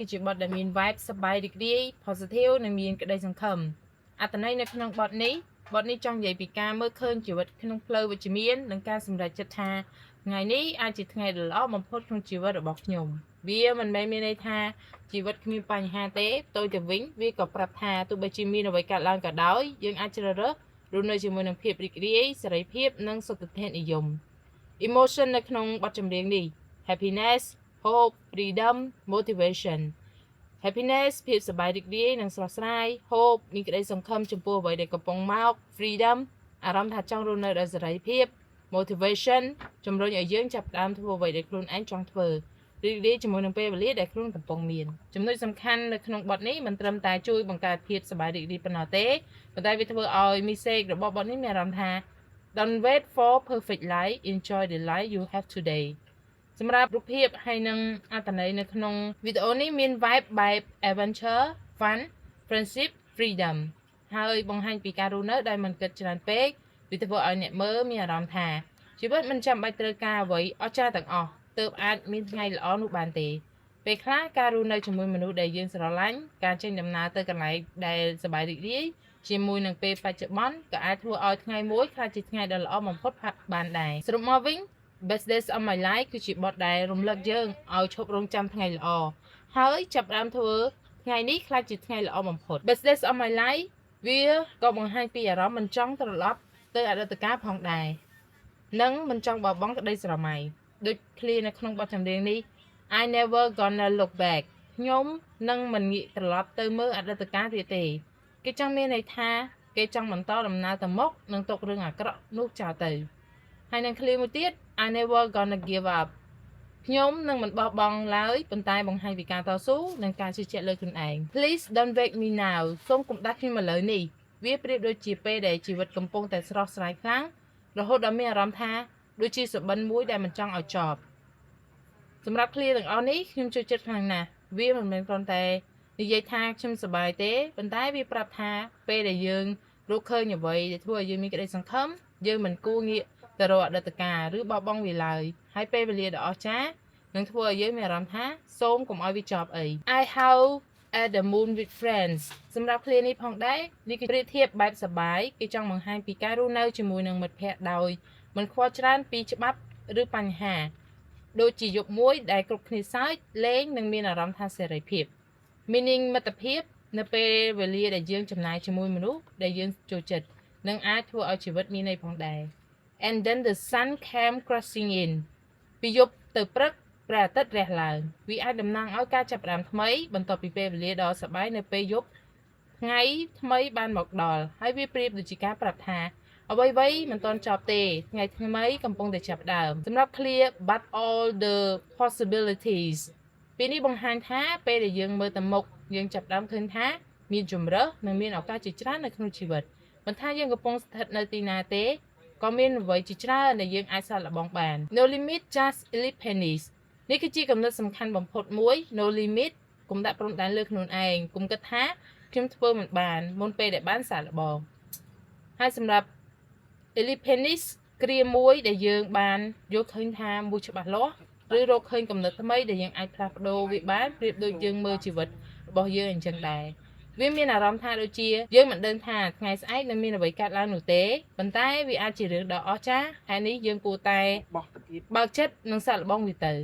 គឺជាបទដែលមាន vibe សប្បាយរីករាយ positive និងមានក្តីសង្ឃឹមអត្ថន័យនៅក្នុងបទនេះបទនេះចង់និយាយពីការមើលឃើញជីវិតក្នុងផ្លូវវិជ្ជមាននិងការសម្រេចចិត្តថាថ្ងៃនេះអាចជាថ្ងៃដ៏ល្អបំផុតក្នុងជីវិតរបស់ខ្ញុំវាមិនមែនមានន័យថាជីវិតគ្មានបញ្ហាទេផ្ទុយទៅវិញវាក៏ប្រាប់ថាទោះបីជាមានអ្វីកើតឡើងក៏ដោយយើងអាចជ្រើសរើសរស់នៅជាមួយនឹងភាពរីករាយសេរីភាពនិងសុទិដ្ឋិនិយម emotion នៅក្នុងបទចម្រៀងនេះ happiness, hope, freedom, motivation. Happiness ភាពសប្បាយរីករាយនិងស្រស់ស្រាយ hope មានក្តីសង្ឃឹមចំពោះអ្វីដែលកំពុងមក freedom អារម្មណ៍ថាចង់រស់នៅដោយសេរីភាព motivation ជំរុញឲ្យយើងចាប់ផ្ដើមធ្វើអ្វីដែលខ្លួនឯងចង់ធ្វើរីករាយជាមួយនឹងពេលវេលាដែលខ្លួនកំពុងមានចំណុចសំខាន់នៅក្នុងបទនេះមិនត្រឹមតែជួយបង្កើតភាពសប្បាយរីករាយប៉ុណ្ណោះទេប៉ុន្តែវាធ្វើឲ្យ message របស់បទនេះមានអារម្មណ៍ថា Don't wait for perfect life, enjoy the life you have today. សម្រាប់រូបភាពហើយនិងអត្ថន័យនៅក្នុងវីដេអូនេះមាន vibe បែប adventure, fun, friendship, freedom ហើយបង្ហាញពីការរស់នៅដោយមិនគិតច្រើនពេកវាធ្វើឲ្យអ្នកមើលមានអារម្មណ៍ថាជីវិតមិនចាំបាច់ត្រូវការអ្វីអស្ចារ្យទាំងអស់ទើបអាចមានថ្ងៃល្អនោះបានទេពេលខ្លះការរស់នៅជាមួយមនុស្សដែលយើងស្រឡាញ់ការចេញដំណើរទៅកន្លែងដែលសប្បាយរីករាយជាមួយនឹងពេលបច្ចុប្បន្នក៏អាចធ្វើឲ្យថ្ងៃមួយក្លាយជាថ្ងៃដ៏ល្អបំផុតបានដែរសរុបមកវិញ Best Days of My Life គឺជាបទដែលរំលឹកយើងឲ្យឈប់រងចាំថ្ងៃល្អហើយចាប់ផ្ដើមធ្វើថ្ងៃនេះក្លាយជាថ្ងៃល្អបំផុត Best Days of My Life វាក៏បង្ហាញពីអារម្មណ៍មិនចង់ត្រឡប់ទៅអតីតកាលផងដែរនិងមិនចង់បោះបង់ក្តីស្រមៃដូចឃ្លានៅក្នុងបទចម្រៀងនេះ I never gonna look back ខ្ញុំនឹងមិនងាកត្រឡប់ទៅមើលអតីតកាលទៀតទេគេចង់មានន័យថាគេចង់បន្តដំណើរទៅមុខនិងទុករឿងអាក្រក់នោះចោលទៅហើយនឹងឃ្លាមួយទៀត I never gonna give up ខ្ញុំនឹងមិនបោះបង់ឡើយប៉ុន្តែបង្ហាញពីការតស៊ូនិងការជឿជាក់លើខ្លួនឯង Please don't wake me now សូមកុំដាស់ខ្ញុំឥឡូវនេះវាប្រៀបដូចជាពេលដែលជីវិតកំពុងតែស្រស់ស្រាយខ្លាំងរហូតដល់មានអារម្មណ៍ថាដូចជាសុបិនមួយដែលមិនចង់ឲ្យចប់សម្រាប់ឃ្លាទាំងអស់នេះខ្ញុំចូលចិត្តខ្លាំងណាស់វាមិនមែនគ្រាន់តែនិយាយថាខ្ញុំសប្បាយទេប៉ុន្តែវាប្រាប់ថាពេលដែលយើងរកឃើញអ្វីដែលធ្វើឲ្យយើងមានក្តីសង្ឃឹមយើងមិនគួរងាកទៅរកអតីតកាលឬបោះបង់វាឡើយហើយពេលវេលាដ៏អស្ចារ្យនឹងធ្វើឲ្យយើងមានអារម្មណ៍ថាសូមកុំឲ្យវាចប់អី I howl at the moon with friends សម្រាប់ឃ្លានេះផងដែរនេះគឺប្រៀបធៀបបែបសប្បាយគេចង់បង្ហាញពីការរស់នៅជាមួយនឹងមិត្តភ័ក្តិដោយមិនខ្វល់ច្រើនពីច្បាប់ឬបញ្ហាដូចជាយប់មួយដែលគ្រប់គ្នាសើចលេងនិងមានអារម្មណ៍ថាសេរីភាព meaning មិត្តភាពនៅពេលវេលាដែលយើងចំណាយជាមួយមនុស្សដែលយើងចូលចិត្តនឹងអាចធ្វើឲ្យជីវិតមានន័យផងដែរ And then the sun came crashing in ពីយប់ទៅព្រឹកព្រះអាទិត្យរះឡើងវាអាចតំណាងឲ្យការចាប់ផ្ដើមថ្មីបន្ទាប់ពីពេលវេលាដ៏សប្បាយនៅពេលយប់ថ្ងៃថ្មីបានមកដល់ហើយវាប្រៀបដូចជាការប្រាប់ថាអ្វីៗមិនទាន់ចប់ទេថ្ងៃថ្មីកំពុងតែចាប់ផ្ដើមសម្រាប់ឃ្លា but all the possibilities ពេលនេះបង្ហាញថាពេលដែលយើងមើលទៅមុខយើងចាប់ផ្ដើមឃើញថាមានជំរើសនិងមានឱកាសជាច្រើននៅក្នុងជីវិតមិនថាយើងកំពុងស្ថិតនៅទីណាទេក៏មានអ្វីជាច្រើនដែលយើងអាចសាកល្បងបាន No limit, just epiphanies នេះគឺជាគំនិតសំខាន់បំផុតមួយ no limit កុំដាក់ព្រំដែនលើខ្លួនឯងកុំគិតថាខ្ញុំធ្វើមិនបានមុនពេលដែលបានសាកល្បងហើយសម្រាប់ epiphanies គ្រាមួយដែលយើងបានយល់ឃើញថាមួយច្បាស់លាស់ឬរកឃើញគំនិតថ្មីដែលយើងអាចផ្លាស់ប្ដូរវាបានប្រៀបដូចយើងមើលជីវិតរបស់យើងអញ្ចឹងដែរវាមានអារម្មណ៍ថាដូចជាយើងមិនដឹងថាថ្ងៃស្អែកនឹងមានអ្វីកើតឡើងនោះទេប៉ុន្តែវាអាចជារឿងដ៏អស្ចារ្យហើយនេះយើងគួរតែ បោះទៅទៀត បើកចិត្តនិងសាកល្បងវាទៅ។